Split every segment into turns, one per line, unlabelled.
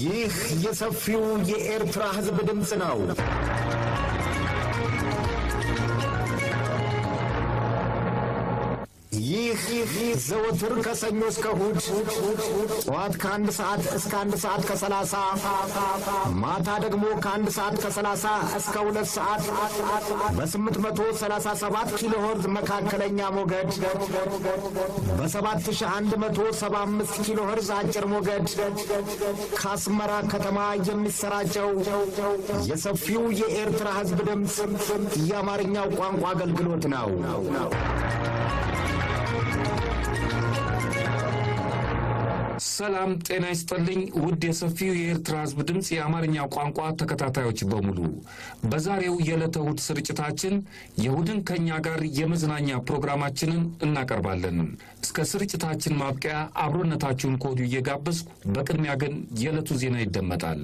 ይህ የሰፊው የኤርትራ ሕዝብ ድምፅ ነው። ይህ ዘወትር ከሰኞ እስከ እሁድ ጠዋት ከ1 ሰዓት እስከ 1 ሰዓት ከ30፣ ማታ ደግሞ ከ1 ሰዓት ከ30 እስከ 2 ሰዓት በ837 ኪሎ ሄርዝ መካከለኛ ሞገድ፣ በ7175 ኪሎ ሄርዝ አጭር ሞገድ ከአስመራ ከተማ የሚሰራጨው የሰፊው የኤርትራ ሕዝብ ድምፅ የአማርኛው ቋንቋ አገልግሎት ነው።
ሰላም ጤና ይስጥልኝ ውድ የሰፊው የኤርትራ ሕዝብ ድምፅ የአማርኛ ቋንቋ ተከታታዮች በሙሉ፣ በዛሬው የዕለተ እሁድ ስርጭታችን የእሁድን ከኛ ጋር የመዝናኛ ፕሮግራማችንን እናቀርባለን። እስከ ስርጭታችን ማብቂያ አብሮነታችሁን ከወዲሁ እየጋበዝኩ፣ በቅድሚያ ግን የዕለቱ ዜና ይደመጣል።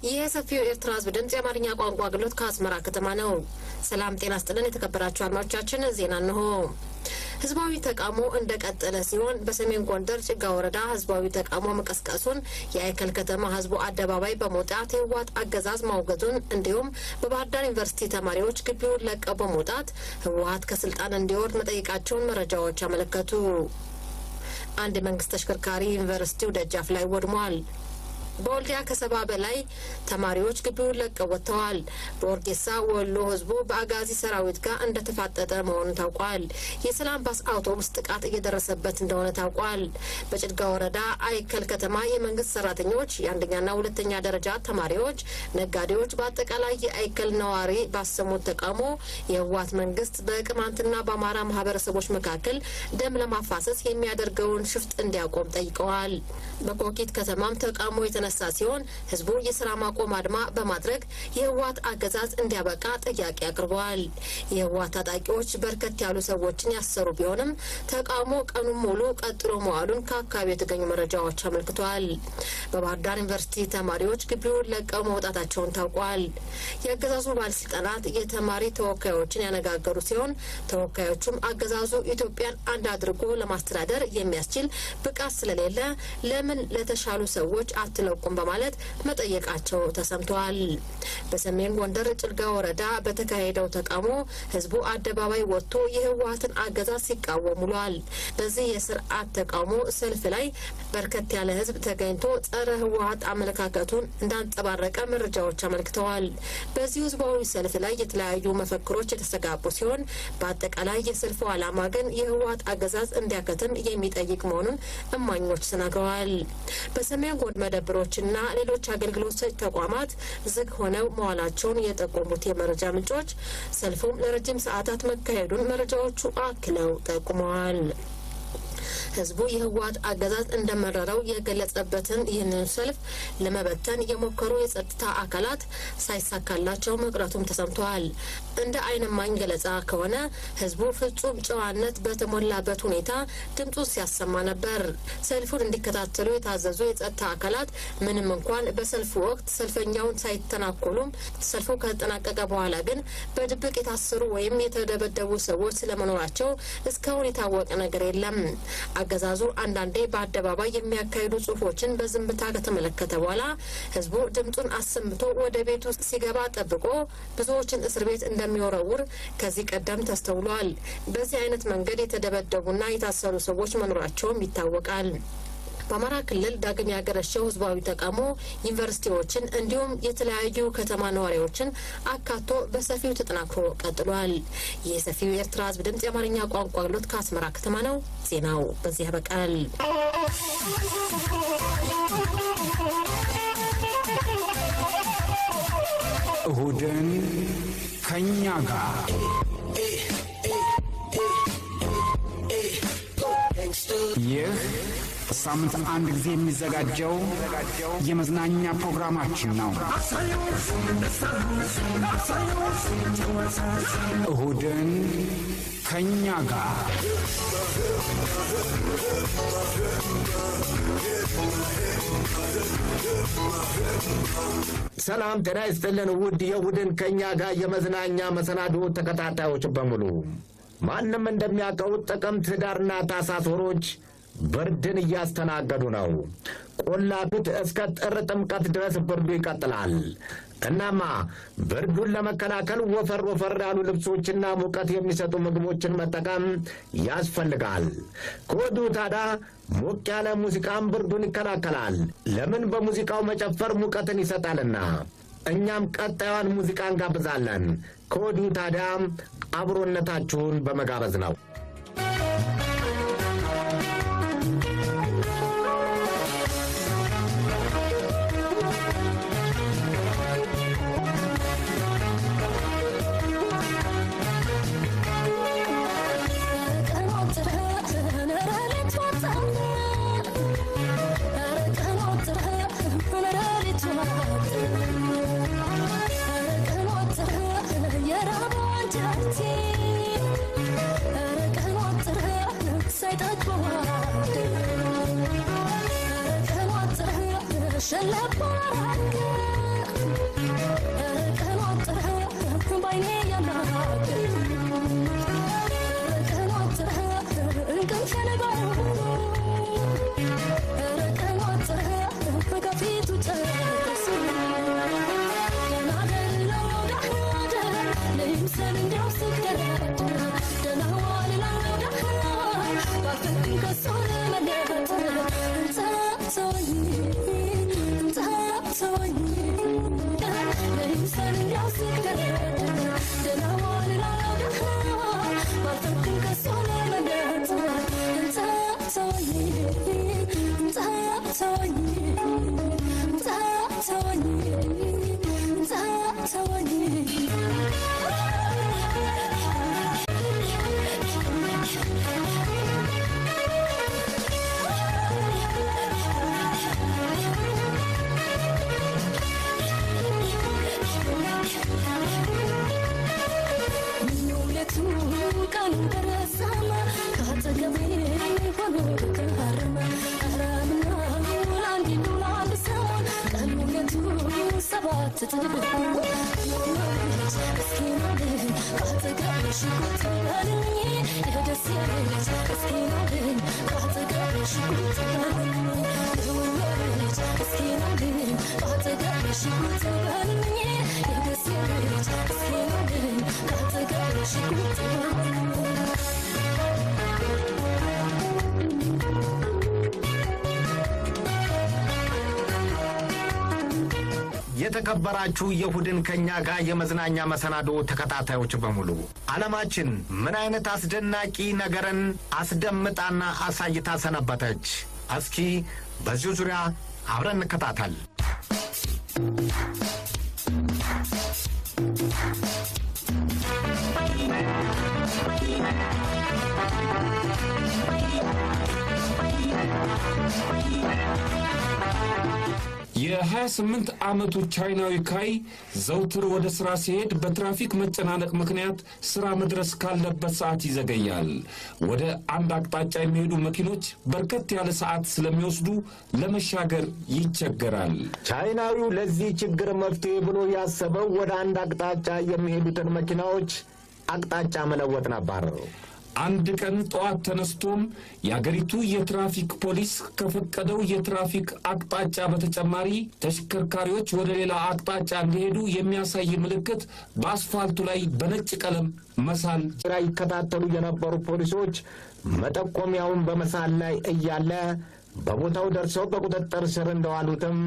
የሰፊው የኤርትራ ሕዝብ ድምጽ የአማርኛ ቋንቋ አገልግሎት ከአስመራ ከተማ ነው። ሰላም ጤና ስጥልን የተከበራችሁ አድማጮቻችን፣ ዜና እንሆ። ህዝባዊ ተቃውሞ እንደቀጠለ ሲሆን በሰሜን ጎንደር ጭጋ ወረዳ ህዝባዊ ተቃውሞ መቀስቀሱን፣ የአይከል ከተማ ህዝቡ አደባባይ በመውጣት የህወሓት አገዛዝ ማውገዙን፣ እንዲሁም በባህር ዳር ዩኒቨርሲቲ ተማሪዎች ግቢውን ለቀው በመውጣት ህወሓት ከስልጣን እንዲወርድ መጠየቃቸውን መረጃዎች አመለከቱ። አንድ የመንግስት ተሽከርካሪ ዩኒቨርሲቲው ደጃፍ ላይ ወድሟል። በወልዲያ ከ70 በላይ ተማሪዎች ግቢውን ለቀው ወጥተዋል። በኦርጌሳ ወሎ ህዝቡ በአጋዚ ሰራዊት ጋር እንደተፋጠጠ መሆኑን ታውቋል። የሰላም ባስ አውቶቡስ ጥቃት እየደረሰበት እንደሆነ ታውቋል። በጭልጋ ወረዳ አይከል ከተማ የመንግስት ሰራተኞች፣ የአንደኛና ሁለተኛ ደረጃ ተማሪዎች፣ ነጋዴዎች፣ በአጠቃላይ የአይከል ነዋሪ ባሰሙት ተቃውሞ የህወሓት መንግስት በቅማንትና በአማራ ማህበረሰቦች መካከል ደም ለማፋሰስ የሚያደርገውን ሽፍጥ እንዲያቆም ጠይቀዋል። በኮኪት ከተማም ተቃውሞ የተነሳ ሲሆን ህዝቡ የስራ ማቆም አድማ በማድረግ የህወሓት አገዛዝ እንዲያበቃ ጥያቄ አቅርበዋል። የህወሓት ታጣቂዎች በርከት ያሉ ሰዎችን ያሰሩ ቢሆንም ተቃውሞ ቀኑን ሙሉ ቀጥሎ መዋሉን ከአካባቢው የተገኙ መረጃዎች አመልክተዋል። በባህር ዳር ዩኒቨርሲቲ ተማሪዎች ግቢውን ለቀው መውጣታቸውን ታውቋል። የአገዛዙ ባለስልጣናት የተማሪ ተወካዮችን ያነጋገሩ ሲሆን ተወካዮቹም አገዛዙ ኢትዮጵያን አንድ አድርጎ ለማስተዳደር የሚያስችል ብቃት ስለሌለ ለምን ለተሻሉ ሰዎች አትለቁም በማለት መጠየቃቸው ተሰምተዋል። በሰሜን ጎንደር ጭልጋ ወረዳ በተካሄደው ተቃውሞ ህዝቡ አደባባይ ወጥቶ የህወሓትን አገዛዝ ሲቃወም ውሏል። በዚህ የስርዓት ተቃውሞ ሰልፍ ላይ በርከት ያለ ህዝብ ተገኝቶ ጸረ ህወሓት አመለካከቱን እንዳንጸባረቀ መረጃዎች አመልክተዋል። በዚሁ ህዝባዊ ሰልፍ ላይ የተለያዩ መፈክሮች የተስተጋቡ ሲሆን በአጠቃላይ የሰልፉ ዓላማ ግን የህወሓት አገዛዝ እንዲያከትም የሚጠይቅ መሆኑን እማኞች ተናግረዋል። በሰሜን ጎንደር መደብሮችና ሌሎች አገልግሎት ሰጪ ተቋማት ዝግ ሆነው መዋላቸውን የጠቆሙት የመረጃ ምንጮች ሰልፉም ለረጅም ሰዓታት መካሄዱን መረጃዎቹ አክለው ጠቁመዋል። ህዝቡ የህወሓት አገዛዝ እንደመረረው የገለጸበትን ይህንን ሰልፍ ለመበተን የሞከሩ የጸጥታ አካላት ሳይሳካላቸው መቅረቱም ተሰምተዋል። እንደ አይንማኝ ገለጻ ከሆነ ህዝቡ ፍጹም ጨዋነት በተሞላበት ሁኔታ ድምፁን ሲያሰማ ነበር። ሰልፉን እንዲከታተሉ የታዘዙ የጸጥታ አካላት ምንም እንኳን በሰልፉ ወቅት ሰልፈኛውን ሳይተናኮሉም፣ ሰልፉ ከተጠናቀቀ በኋላ ግን በድብቅ የታሰሩ ወይም የተደበደቡ ሰዎች ስለመኖራቸው እስካሁን የታወቀ ነገር የለም። አገዛዙ አንዳንዴ በአደባባይ የሚያካሂዱ ጽሁፎችን በዝምታ ከተመለከተ በኋላ ህዝቡ ድምፁን አሰምቶ ወደ ቤቱ ሲገባ ጠብቆ ብዙዎችን እስር ቤት እንደሚወረውር ከዚህ ቀደም ተስተውሏል። በዚህ አይነት መንገድ የተደበደቡና የታሰሩ ሰዎች መኖራቸውም ይታወቃል። በአማራ ክልል ዳግም ያገረሸው ህዝባዊ ተቃውሞ ዩኒቨርሲቲዎችን እንዲሁም የተለያዩ ከተማ ነዋሪዎችን አካቶ በሰፊው ተጠናክሮ ቀጥሏል። የሰፊው የኤርትራ ህዝብ ድምጽ የአማርኛ ቋንቋ አገልግሎት ከአስመራ ከተማ ነው። ዜናው በዚህ ያበቃል።
እሁድን ከኛ ጋር። ይህ በሳምንት አንድ ጊዜ የሚዘጋጀው የመዝናኛ ፕሮግራማችን ነው። እሁድን ከኛ ጋር።
ሰላም ጤና ይስጥልን ውድ የእሁድን ከኛ ጋር የመዝናኛ መሰናዶ ተከታታዮች በሙሉ፣ ማንም እንደሚያውቀው ጥቅምት፣ ህዳርና ታህሳስ ወሮች ብርድን እያስተናገዱ ነው። ቆላ ፊት እስከ ጥር ጥምቀት ድረስ ብርዱ ይቀጥላል። እናማ ብርዱን ለመከላከል ወፈር ወፈር ያሉ ልብሶችና ሙቀት የሚሰጡ ምግቦችን መጠቀም ያስፈልጋል። ከወዲሁ ታዲያ ሞቅ ያለ ሙዚቃም ብርዱን ይከላከላል። ለምን? በሙዚቃው መጨፈር ሙቀትን ይሰጣልና። እኛም ቀጣዩን ሙዚቃ እንጋብዛለን። ከወዲሁ ታዲያ አብሮነታችሁን በመጋበዝ ነው። የተከበራችሁ የእሁድን ከኛ ጋር የመዝናኛ መሰናዶ ተከታታዮች በሙሉ፣ ዓለማችን ምን አይነት አስደናቂ ነገርን አስደምጣና አሳይታ ሰነበተች? እስኪ በዚሁ ዙሪያ አብረን እንከታተል።
የ28 ዓመቱ ቻይናዊ ካይ ዘውትር ወደ ሥራ ሲሄድ በትራፊክ መጨናነቅ ምክንያት ሥራ መድረስ ካለበት ሰዓት ይዘገያል። ወደ አንድ አቅጣጫ የሚሄዱ መኪኖች በርከት ያለ ሰዓት ስለሚወስዱ ለመሻገር ይቸገራል።
ቻይናዊው ለዚህ ችግር መፍትሄ ብሎ ያሰበው ወደ አንድ አቅጣጫ የሚሄዱትን መኪናዎች አቅጣጫ መለወጥ ነበር።
አንድ ቀን ጠዋት ተነስቶም የአገሪቱ የትራፊክ ፖሊስ ከፈቀደው የትራፊክ አቅጣጫ በተጨማሪ ተሽከርካሪዎች ወደ ሌላ አቅጣጫ እንዲሄዱ የሚያሳይ ምልክት በአስፋልቱ ላይ በነጭ ቀለም መሳል
ራ ይከታተሉ የነበሩ ፖሊሶች መጠቆሚያውን በመሳል ላይ እያለ በቦታው ደርሰው በቁጥጥር ስር እንደዋሉትም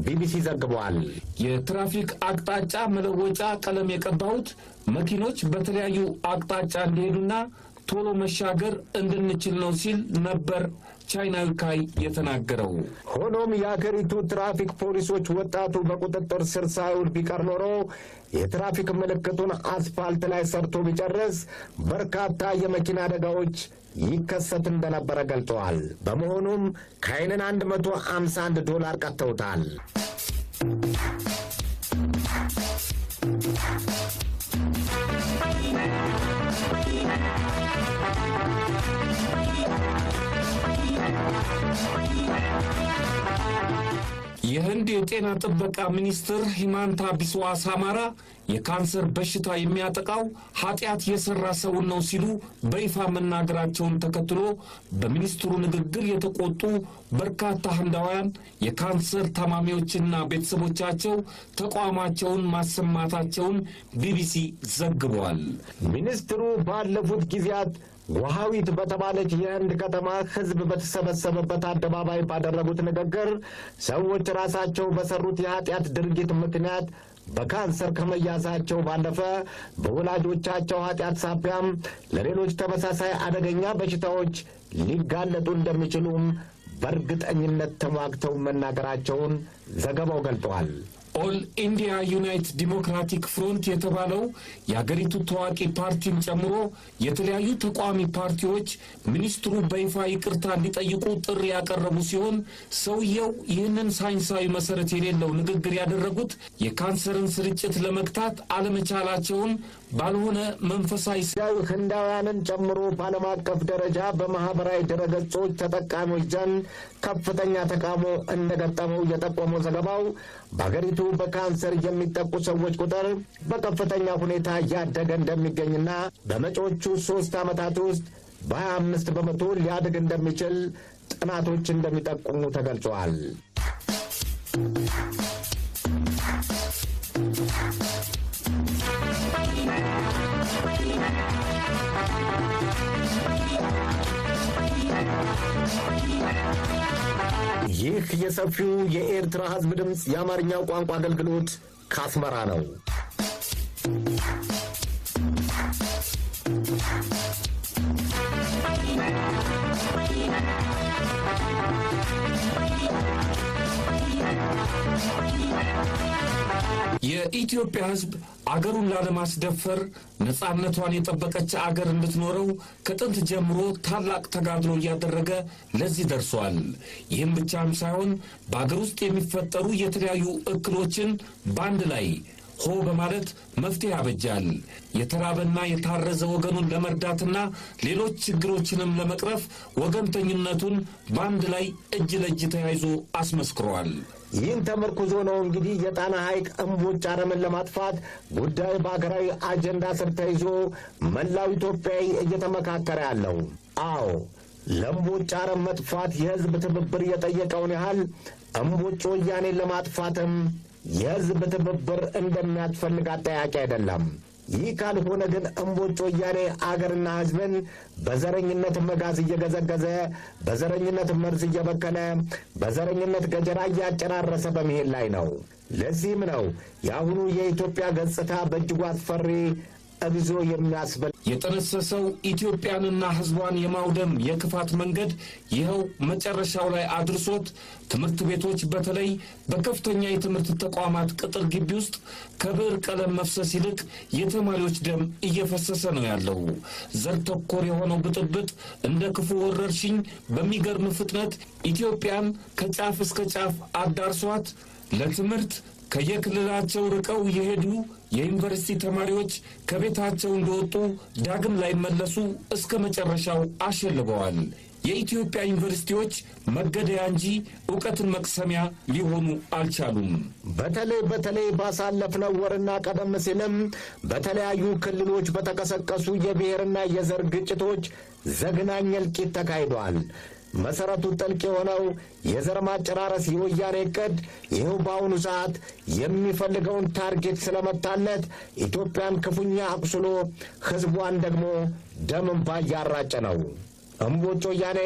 ቢቢሲ ዘግቧል።
የትራፊክ አቅጣጫ መለወጫ ቀለም የቀባሁት መኪኖች በተለያዩ አቅጣጫ እንዲሄዱና ቶሎ መሻገር እንድንችል ነው ሲል ነበር ቻይናዊ ካይ የተናገረው።
ሆኖም የአገሪቱ ትራፊክ ፖሊሶች ወጣቱ በቁጥጥር ስር ሳይውል ቢቀር ኖሮ የትራፊክ ምልክቱን አስፋልት ላይ ሰርቶ ቢጨርስ በርካታ የመኪና አደጋዎች ይከሰት እንደነበረ ገልጠዋል። በመሆኑም ካይንን 151 ዶላር ቀጥተውታል።
የህንድ የጤና ጥበቃ ሚኒስትር ሂማንታ ቢስዋ ሳማራ የካንሰር በሽታ የሚያጠቃው ኃጢአት የሰራ ሰውን ነው ሲሉ በይፋ መናገራቸውን ተከትሎ በሚኒስትሩ ንግግር የተቆጡ በርካታ ህንዳውያን የካንሰር ታማሚዎችና ቤተሰቦቻቸው ተቃውሟቸውን ማሰማታቸውን ቢቢሲ ዘግቧል።
ሚኒስትሩ ባለፉት ጊዜያት ጉዋሃቲ በተባለች የህንድ ከተማ ህዝብ በተሰበሰበበት አደባባይ ባደረጉት ንግግር ሰዎች ራሳቸው በሰሩት የኃጢአት ድርጊት ምክንያት በካንሰር ከመያዛቸው ባለፈ በወላጆቻቸው ኃጢአት ሳቢያም ለሌሎች ተመሳሳይ አደገኛ በሽታዎች ሊጋለጡ እንደሚችሉም በእርግጠኝነት ተሟግተው መናገራቸውን ዘገባው ገልጧል።
All India United Democratic Front የተባለው የአገሪቱ ታዋቂ ፓርቲን ጨምሮ የተለያዩ ተቃዋሚ ፓርቲዎች ሚኒስትሩ በይፋ ይቅርታ እንዲጠይቁ ጥሪ ያቀረቡ ሲሆን፣ ሰውየው ይህንን ሳይንሳዊ መሰረት የሌለው ንግግር ያደረጉት የካንሰርን ስርጭት ለመግታት አለመቻላቸውን ባልሆነ መንፈሳዊ
ህንዳውያንን ጨምሮ በዓለም አቀፍ ደረጃ በማህበራዊ ድረገጾች ተጠቃሚዎች ዘንድ ከፍተኛ ተቃውሞ እንደገጠመው የጠቆመው ዘገባው፣ በአገሪቱ በካንሰር የሚጠቁ ሰዎች ቁጥር በከፍተኛ ሁኔታ እያደገ እንደሚገኝና በመጪዎቹ 3 ዓመታት ውስጥ በ25% ሊያድግ እንደሚችል ጥናቶች እንደሚጠቁሙ ተገልጿል። ይህ የሰፊው የኤርትራ ሕዝብ ድምፅ የአማርኛው ቋንቋ አገልግሎት ካስመራ ነው።
የኢትዮጵያ ሕዝብ አገሩን ላለማስደፈር፣ ነጻነቷን የጠበቀች አገር እንድትኖረው ከጥንት ጀምሮ ታላቅ ተጋድሎ እያደረገ ለዚህ ደርሷል። ይህም ብቻም ሳይሆን በአገር ውስጥ የሚፈጠሩ የተለያዩ እክሎችን በአንድ ላይ ሆ በማለት መፍትሄ ያበጃል። የተራበና የታረዘ ወገኑን ለመርዳትና ሌሎች ችግሮችንም ለመቅረፍ ወገንተኝነቱን በአንድ ላይ እጅ ለእጅ ተያይዞ አስመስክሯል።
ይህን ተመርኩዞ ነው እንግዲህ የጣና ሐይቅ እምቦጭ አረምን ለማጥፋት ጉዳዩ በሀገራዊ አጀንዳ ስር ተይዞ መላው ኢትዮጵያዊ እየተመካከረ ያለው። አዎ፣ ለእምቦጭ አረም መጥፋት የሕዝብ ትብብር የጠየቀውን ያህል እምቦጭ ወያኔን ለማጥፋትም የሕዝብ ትብብር እንደሚያስፈልግ አጠያቂ አይደለም። ይህ ካልሆነ ግን እምቦጭ ወያኔ አገርና ሕዝብን በዘረኝነት መጋዝ እየገዘገዘ፣ በዘረኝነት መርዝ እየበከለ፣ በዘረኝነት ገጀራ እያጨራረሰ በመሄድ ላይ ነው። ለዚህም ነው የአሁኑ የኢትዮጵያ ገጽታ በእጅጉ አስፈሪ፣ እግዚኦ የሚያስብል።
የጠነሰሰው ኢትዮጵያንና ሕዝቧን የማውደም የክፋት መንገድ ይኸው መጨረሻው ላይ አድርሶት ትምህርት ቤቶች፣ በተለይ በከፍተኛ የትምህርት ተቋማት ቅጥር ግቢ ውስጥ ከብዕር ቀለም መፍሰስ ይልቅ የተማሪዎች ደም እየፈሰሰ ነው ያለው። ዘር ተኮር የሆነው ብጥብጥ እንደ ክፉ ወረርሽኝ በሚገርም ፍጥነት ኢትዮጵያን ከጫፍ እስከ ጫፍ አዳርሷት ለትምህርት ከየክልላቸው ርቀው የሄዱ የዩኒቨርሲቲ ተማሪዎች ከቤታቸው እንደወጡ ዳግም ላይመለሱ እስከ መጨረሻው አሸልበዋል። የኢትዮጵያ ዩኒቨርሲቲዎች መገደያ እንጂ እውቀትን መቅሰሚያ ሊሆኑ አልቻሉም።
በተለይ በተለይ ባሳለፍነው ወርና ቀደም ሲልም በተለያዩ ክልሎች በተቀሰቀሱ የብሔርና የዘር ግጭቶች ዘግናኝ እልቂት ተካሂዷል። መሰረቱ ጥልቅ የሆነው የዘር ማጨራረስ የወያኔ ዕቅድ ይኸው በአሁኑ ሰዓት የሚፈልገውን target ስለመታለት ኢትዮጵያን ክፉኛ አቁስሎ ሕዝቧን ደግሞ ደም እንባ እያራጨ ነው። እምቦጭ ወያኔ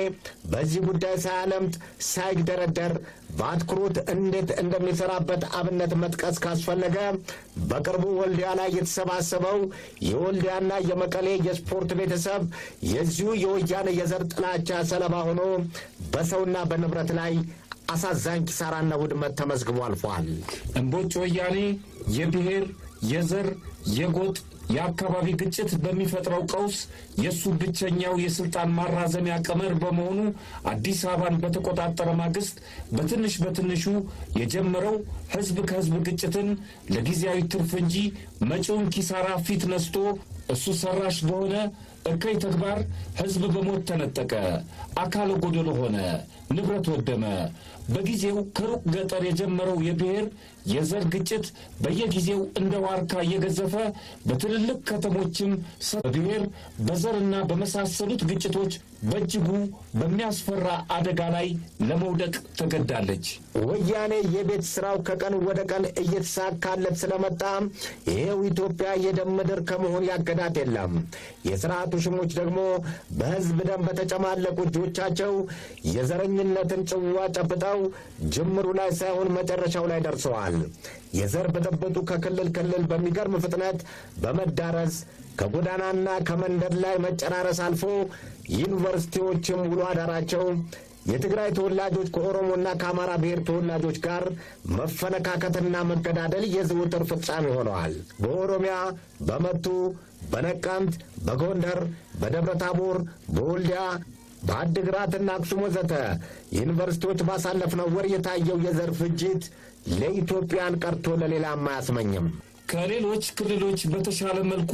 በዚህ ጉዳይ ሳያለምጥ ሳይግደረደር በአትኩሮት እንዴት እንደሚሰራበት አብነት መጥቀስ ካስፈለገ፣ በቅርቡ ወልዲያ ላይ የተሰባሰበው የወልዲያና የመቀሌ የስፖርት ቤተሰብ የዚሁ የወያኔ የዘር ጥላቻ ሰለባ ሆኖ በሰውና በንብረት ላይ አሳዛኝ ኪሳራና ውድመት ተመዝግቦ አልፏል።
እምቦጭ ወያኔ የብሔር፣ የዘር፣ የጎጥ፣ የአካባቢ ግጭት በሚፈጥረው ቀውስ የእሱ ብቸኛው የስልጣን ማራዘሚያ ቀመር በመሆኑ አዲስ አበባን በተቆጣጠረ ማግስት በትንሽ በትንሹ የጀመረው ህዝብ ከህዝብ ግጭትን ለጊዜያዊ ትርፍ እንጂ መጪውን ኪሳራ ፊት ነስቶ እሱ ሰራሽ በሆነ እከይ ተግባር ሕዝብ በሞት ተነጠቀ፣ አካለ ጎደሎ ሆነ፣ ንብረት ወደመ። በጊዜው ከሩቅ ገጠር የጀመረው የብሔር የዘር ግጭት በየጊዜው እንደ ዋርካ እየገዘፈ በትልልቅ ከተሞችም በብሔር በዘርና በመሳሰሉት ግጭቶች በእጅጉ በሚያስፈራ አደጋ ላይ ለመውደቅ ተገዳለች።
ወያኔ የቤት ስራው ከቀን ወደ ቀን እየተሳካለት ስለመጣ ይሄው ኢትዮጵያ የደም ምድር ከመሆን ያገዳት የለም። የስርዓቱ ሽሞች ደግሞ በሕዝብ ደም በተጨማለቁ እጆቻቸው የዘረኝነትን ጽዋ ጨብጠው ጅምሩ ላይ ሳይሆን መጨረሻው ላይ ደርሰዋል። የዘር ብጥብጡ ከክልል ክልል በሚገርም ፍጥነት በመዳረስ ከጎዳናና ከመንደር ላይ መጨራረስ አልፎ ዩኒቨርሲቲዎችም ውሎ አዳራቸው የትግራይ ተወላጆች ከኦሮሞና ከአማራ ብሔር ተወላጆች ጋር መፈነካከትና መገዳደል የዘወትር ፍጻሜ ሆነዋል። በኦሮሚያ በመቱ፣ በነቀምት፣ በጎንደር፣ በደብረ ታቦር፣ በወልዲያ፣ በአድግራትና አክሱም ወዘተ ዩኒቨርሲቲዎች ባሳለፍነው ወር የታየው የዘር ፍጅት ለኢትዮጵያን ቀርቶ ለሌላም አያስመኝም።
ከሌሎች ክልሎች በተሻለ መልኩ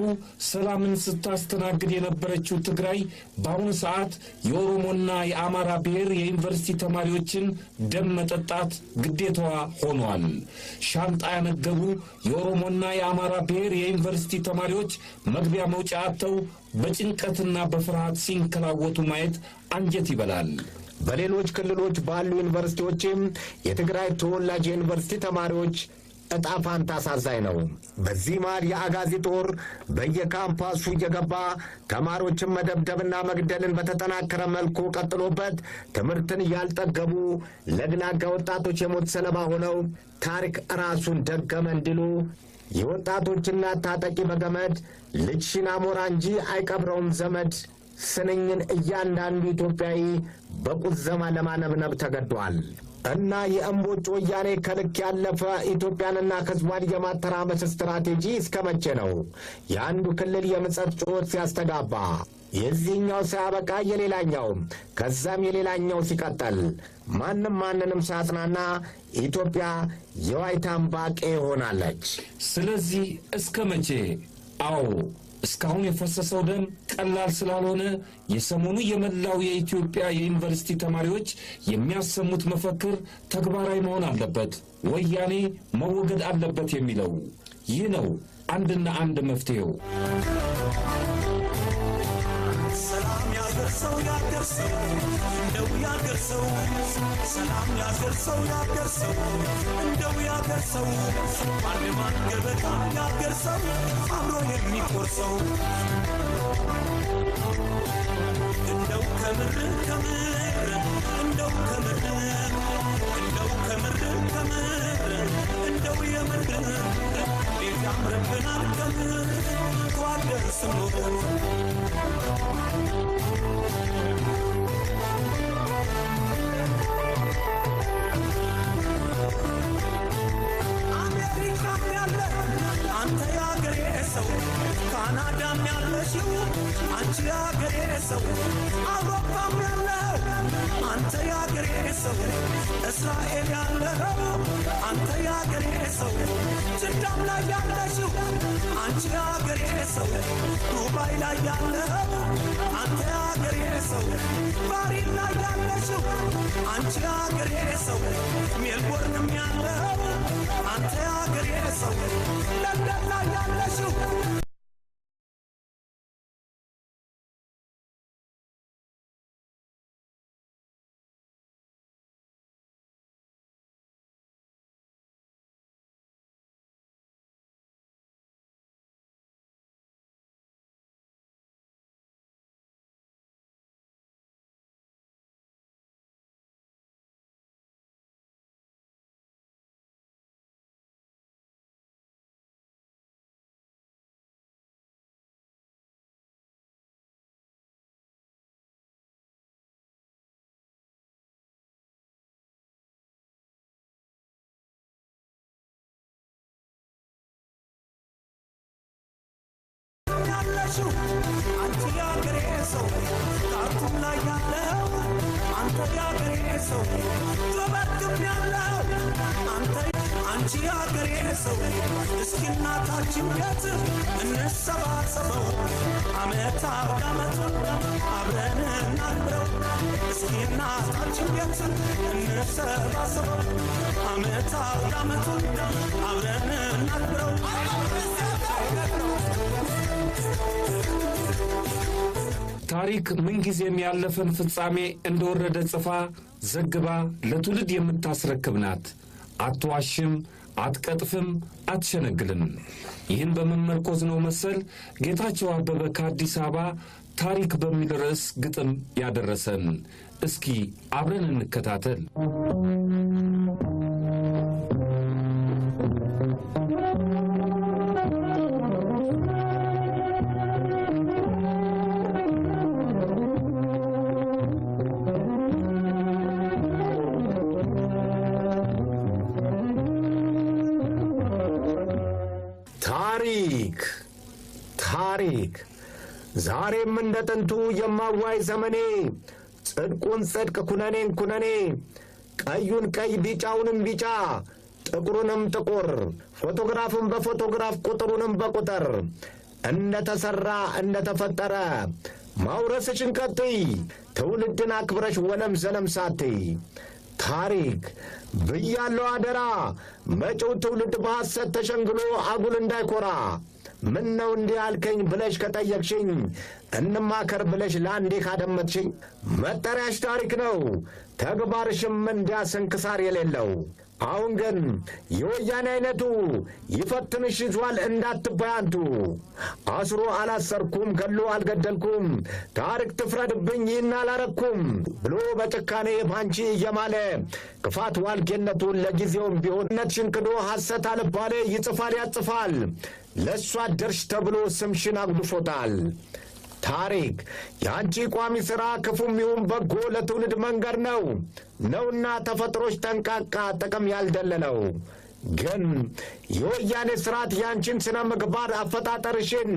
ሰላምን ስታስተናግድ የነበረችው ትግራይ በአሁኑ ሰዓት የኦሮሞና የአማራ ብሔር የዩኒቨርሲቲ ተማሪዎችን ደም መጠጣት ግዴታዋ ሆኗል። ሻንጣ ያነገቡ የኦሮሞና የአማራ ብሔር የዩኒቨርሲቲ ተማሪዎች መግቢያ መውጫ አጥተው በጭንቀትና በፍርሃት ሲንከላወቱ ማየት አንጀት ይበላል።
በሌሎች ክልሎች ባሉ ዩኒቨርሲቲዎችም የትግራይ ተወላጅ የዩኒቨርሲቲ ተማሪዎች እጣ ፋንታ አሳዛኝ ነው። በዚህ መሃል የአጋዚ ጦር በየካምፓሱ እየገባ ተማሪዎችን መደብደብና መግደልን በተጠናከረ መልኩ ቀጥሎበት ትምህርትን ያልጠገቡ ለግላጋ ወጣቶች የሞት ሰለባ ሆነው ታሪክ ራሱን ደገመ እንዲሉ የወጣቶችና ታጠቂ በገመድ ልጅሽን አሞራ እንጂ አይቀብረውም ዘመድ ስንኝን እያንዳንዱ ኢትዮጵያዊ በቁዘማ ለማነብነብ ተገዷል። እና የእምቦጭ ወያኔ ከልክ ያለፈ ኢትዮጵያንና ሕዝቧን የማተራመስ ስትራቴጂ እስከ መቼ ነው? የአንዱ ክልል የምጸት ጩኸት ሲያስተጋባ የዚህኛው ሳያበቃ የሌላኛው፣ ከዛም የሌላኛው ሲቀጥል ማንም ማንንም ሳያጽናና ኢትዮጵያ የዋይታ አምባ ቄ ሆናለች።
ስለዚህ እስከ መቼ? አዎ፣ እስካሁን የፈሰሰው ደም ቀላል ስላልሆነ የሰሞኑ የመላው የኢትዮጵያ የዩኒቨርሲቲ ተማሪዎች የሚያሰሙት መፈክር ተግባራዊ መሆን አለበት፣ ወያኔ መወገድ አለበት የሚለው ይህ ነው አንድና አንድ መፍትሄው።
ሰላም ያገር ሰው ያገር ሰው፣ እንደው ያገር ሰው፣ ሰላም ያገር ሰው ያገር ሰው፣ እንደው ያገር ሰው፣ በአንድ ማዕድ ገበታ ያገር ሰው አብሮ የሚቆርሰው፣ እንደው ከምር ከምር፣ እንደው ከምር፣ እንደው ከምር ከምር፣ እንደው የምር ቤት ያምርብናል ከምር ተዋደን ስንኖር። አሜሪካም ያለ አንተ የአገሬ ሰው፣ ካናዳም ያለሽው አንቺ የአገሬ ሰው፣ አውሮፓም ያለው አንተ የአገሬ ሰው፣ እስራኤል ያለው አንተ የአገሬ ሰው፣ ጅዳም ላይ ያለሽው አንቺ የአገሬ ሰው፣ ዱባይ ላይ ያለው አንተ የአገሬ ሰው፣ ባሪን ላይ ያለሽው አንቺ የአገሬ ሰው፣ ሜልቦርንም ያለው አንተ የአገሬ ሰው፣ ለንደን ላይ ያለሽው ያለሽው አንቺ የአገሬ ሰው፣ ካርቱም ላይ ያለው አንተ የአገሬ ሰው፣ ጆበርግም ያለው አንተ አንቺ አገሬ ሰው እስኪ እናታችን ቤት እንሰባሰበው አመት አውዳመቱን አብረን እናክብረው እስኪ እናታችን ቤት እንሰባሰበው አመት አውዳመቱን አብረን እናክብረው።
ታሪክ ምንጊዜም ያለፈን ፍጻሜ እንደወረደ ጽፋ ዘግባ ለትውልድ የምታስረክብ ናት። አትዋሽም፣ አትቀጥፍም፣ አትሸነግልም። ይህን በመመርኮዝ ነው መሰል ጌታቸው አበበ ከአዲስ አበባ ታሪክ በሚል ርዕስ ግጥም ያደረሰን። እስኪ አብረን እንከታተል።
ታሪክ ታሪክ ዛሬም እንደ ጥንቱ የማዋይ ዘመኔ ጽድቁን ጽድቅ ኩነኔን ኩነኔ ቀዩን ቀይ ቢጫውንም ቢጫ ጥቁሩንም ጥቁር ፎቶግራፍን በፎቶግራፍ ቁጥሩንም በቁጥር እንደተሰራ እንደተፈጠረ ማውረስሽን ቀጥይ ትውልድን አክብረሽ ወለም ዘለም ሳትይ ታሪክ ብያለው አደራ መጪው ትውልድ በሐሰት ተሸንግሎ አጉል እንዳይኮራ። ምን ነው እንዲህ አልከኝ ብለሽ ከጠየቅሽኝ እንማከር ብለሽ ለአንዴ ካደመጥሽኝ መጠሪያሽ ታሪክ ነው ተግባርሽም እንዲያ ስንክሳር የሌለው። አሁን ግን የወያኔ አይነቱ ይፈትንሽ ይዟል እንዳትባያንቱ። አስሮ አላሰርኩም ገሎ አልገደልኩም ታሪክ ትፍረድብኝ ይህን አላረኩም ብሎ በጭካኔ ባንቺ እየማለ ክፋት ዋልጌነቱን ለጊዜውም ቢሆን ነትሽን ክዶ ሐሰት አልባሌ ይጽፋል ያጽፋል ለእሷ ደርሽ ተብሎ ስምሽን አጉድፎታል። ታሪክ የአንቺ ቋሚ ሥራ ክፉም ይሁን በጎ ለትውልድ መንገድ ነው ነውና ተፈጥሮች ጠንቃቃ ጥቅም ያልደለለው። ግን የወያኔ ስርዓት ያንቺን ስነ ምግባር አፈጣጠርሽን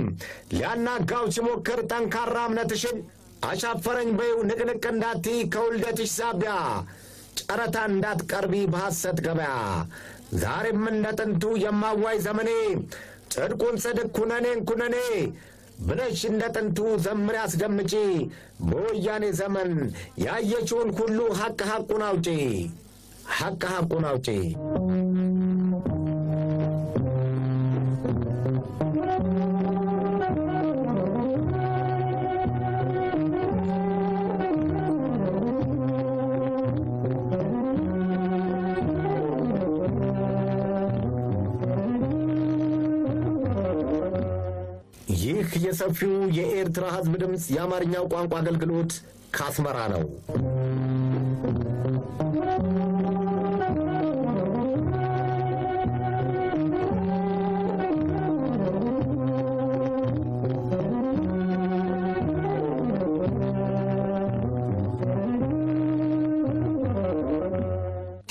ሊያናጋው ሲሞክር ጠንካራ እምነትሽን አሻፈረኝ በይው ንቅንቅ እንዳትይ ከውልደትሽ ሳቢያ ጨረታ እንዳትቀርቢ በሐሰት ገበያ። ዛሬም እንደ ጥንቱ የማዋይ ዘመኔ ጽድቁን ጽድቅ ኩነኔን ኩነኔ ብለሽ እንደ ጥንቱ ዘምሪ አስደምጪ። በወያኔ ዘመን ያየችውን ሁሉ ሐቅ ሐቁን አውጪ፣ ሐቅ ሐቁን አውጪ። ይህ የሰፊው የኤርትራ ሕዝብ ድምፅ የአማርኛው ቋንቋ አገልግሎት ካስመራ ነው።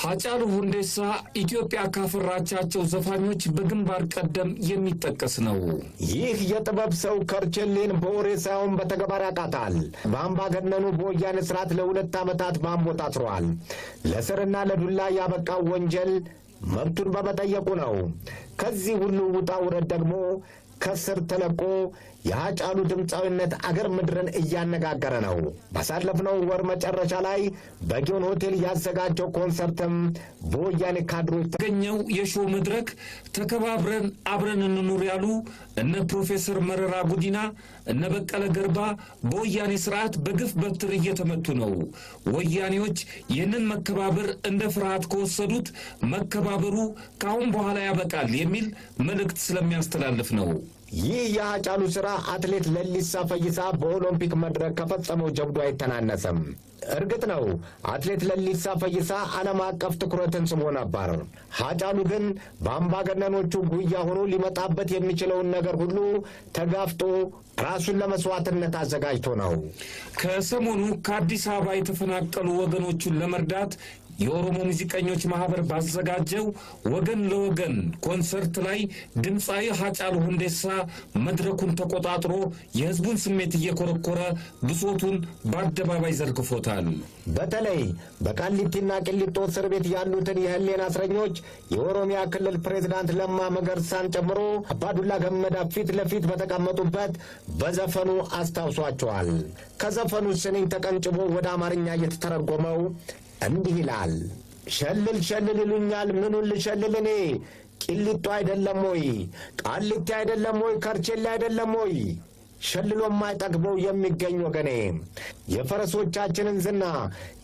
ሃጫሉ ሁንዴሳ ኢትዮጵያ ካፈራቻቸው ዘፋኞች በግንባር ቀደም የሚጠቀስ ነው።
ይህ የጥበብ ሰው ከርቸሌን በወሬ ሳይሆን በተግባር ያውቃታል። በአምባገነኑ በወያኔ ስርዓት ለ2 ዓመታት በአምቦ ታስሯል። ለስርና ለዱላ ያበቃው ወንጀል መብቱን በመጠየቁ ነው። ከዚህ ሁሉ ውጣ ውረድ ደግሞ ከስር ተለቆ የሃጫሉ ድምፃዊነት አገር ምድርን እያነጋገረ ነው። ባሳለፍነው ወር መጨረሻ ላይ በጊዮን ሆቴል ያዘጋጀው ኮንሰርትም በወያኔ ካድሮች
ተገኘው የ show መድረክ ተከባብረን አብረን እንኑር ያሉ እነ ፕሮፌሰር መረራ ጉዲና እነ በቀለ ገርባ በወያኔ ስርዓት በግፍ በትር እየተመቱ ነው። ወያኔዎች ይህንን መከባበር እንደ ፍርሃት ከወሰዱት መከባበሩ ከአሁን በኋላ ያበቃል የሚል መልእክት ስለሚያስተላልፍ ነው።
ይህ የሃጫሉ ሥራ አትሌት ለሊሳ ፈይሳ በኦሎምፒክ መድረክ ከፈጸመው ጀብዱ አይተናነስም። እርግጥ ነው አትሌት ለሊሳ ፈይሳ ዓለም አቀፍ ትኩረትን ስቦ ነበር። ሃጫሉ ግን በአምባገነኖቹ ጉያ ሆኖ ሊመጣበት የሚችለውን ነገር ሁሉ ተጋፍጦ ራሱን ለመስዋዕትነት አዘጋጅቶ ነው።
ከሰሞኑ ከአዲስ አበባ የተፈናቀሉ ወገኖቹን ለመርዳት የኦሮሞ ሙዚቀኞች ማህበር ባዘጋጀው ወገን ለወገን ኮንሰርት ላይ ድምፃዊ ሀጫሉ ሁንዴሳ መድረኩን ተቆጣጥሮ የህዝቡን ስሜት እየኮረኮረ ብሶቱን በአደባባይ ዘርግፎታል።
በተለይ በቃሊቲና ቂሊንጦ እስር ቤት ያሉትን የህሊና እስረኞች የኦሮሚያ ክልል ፕሬዝዳንት ለማ መገርሳን ጨምሮ አባዱላ ገመዳ ፊት ለፊት በተቀመጡበት በዘፈኑ አስታውሷቸዋል። ከዘፈኑ ስንኝ ተቀንጭቦ ወደ አማርኛ እየተተረጎመው እንዲህ ይላል። ሸልል ሸልል ይሉኛል፣ ምኑን ልሸልል እኔ? ቂሊንጦ አይደለም ወይ? ቃሊቲ አይደለም ወይ? ከርቼሌ አይደለም ወይ? ሸልሎ የማይጠግበው የሚገኝ ወገኔ፣ የፈረሶቻችንን ዝና፣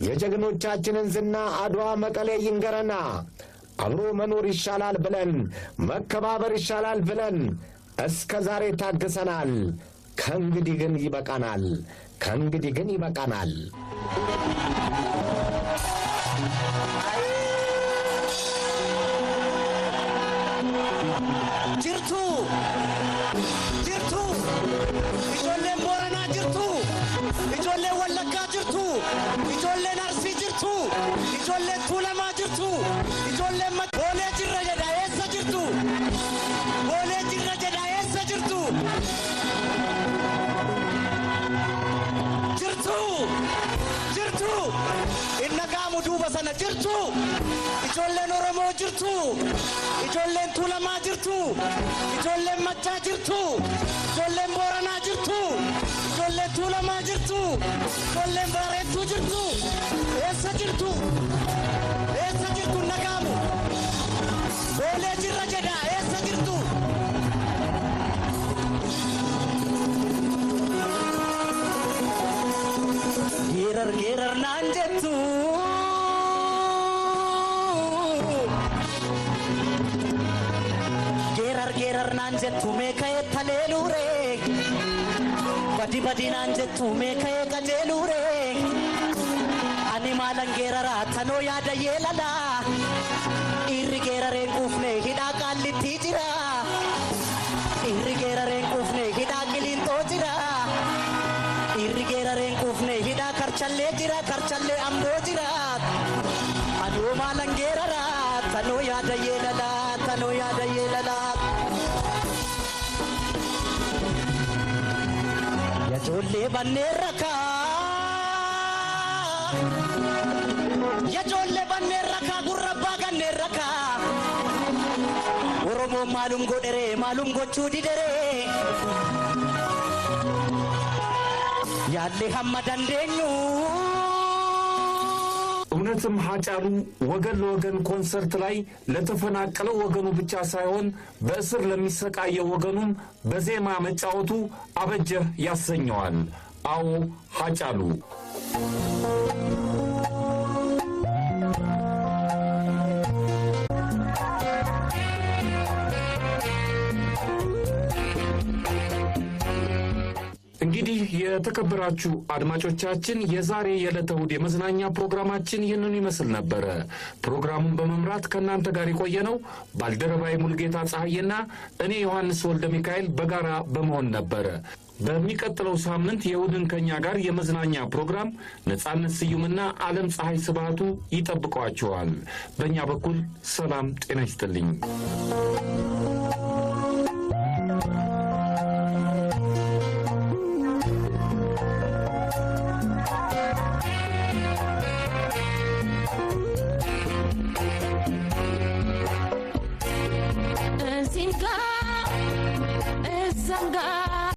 የጀግኖቻችንን ዝና አድዋ መቀሌ ይንገረና። አብሮ መኖር ይሻላል ብለን፣ መከባበር ይሻላል ብለን እስከ ዛሬ ታግሰናል። ከእንግዲህ ግን ይበቃናል። ከእንግዲህ ግን ይበቃናል።
Jirtu, jirtu, ijoolleen Booranaa jirtu, ijoolleen Wallaggaa jirtu, ijoolleen Arsii jirtu, ijoolleen Tuulamaa jirtu, ijoolleen Boolee jirra jedha, eessa jirtu? Boolee jirra jedha, eessa jirtu? Jirtu, jirtu, inna gaamu duuba sana jirtu, ijoolleen Oromoo jirtu, ijoolleen Tuulamaa jirtu, ijoolleen Maccaa jirtu, ijoolleen Booranaa jirtu, ijoolleen Tuulamaa jirtu, ijoolleen Baarentuu jirtu, eessa jirtu? Eessa jirtu nagaamu? Boolee jirra jedha, eessa jirtu? Geerar geerar naan jettu. Geerar geerar naan jettu meeka'ee taleeluure. Badi badi naan jettu meeka'ee qajeeluure. Ani maalan geeraraa tanoo yaada yeelala. Dhiirri geerareen quufne hidhaa qaallitti jira. Dhiirri geerareen quufne hidhaa qiliinxoo jira. Dhiirri geerareen quufne hidhaa karchallee jira, karchallee amboo jira. Anoo maalan geeraraa tanoo yaada yeelala, tanoo yaada yeelala. Yajoollee banneen rakaa. Yajoollee banneen rakaa, gurra abbaa ganneen rakaa. Oromoon maalum godheree, maalum gochuu dideree. Yaallee hamma dandeenyu.
እውነትም ሀጫሉ ወገን ለወገን ኮንሰርት ላይ ለተፈናቀለው ወገኑ ብቻ ሳይሆን በእስር ለሚሰቃየው ወገኑም በዜማ መጫወቱ አበጀህ ያሰኘዋል። አዎ ሀጫሉ። እንግዲህ የተከበራችሁ አድማጮቻችን፣ የዛሬ የዕለተ እሑድ የመዝናኛ ፕሮግራማችን ይህንኑ ይመስል ነበረ። ፕሮግራሙን በመምራት ከእናንተ ጋር የቆየነው ባልደረባዬ ሙሉጌታ ፀሐዬና እኔ ዮሐንስ ወልደ ሚካኤል በጋራ በመሆን ነበረ። በሚቀጥለው ሳምንት የእሑድን ከኛ ጋር የመዝናኛ ፕሮግራም ነጻነት ስዩምና ዓለም ፀሐይ ስብሃቱ ይጠብቋቸዋል። በእኛ በኩል ሰላም ጤና ይስጥልኝ።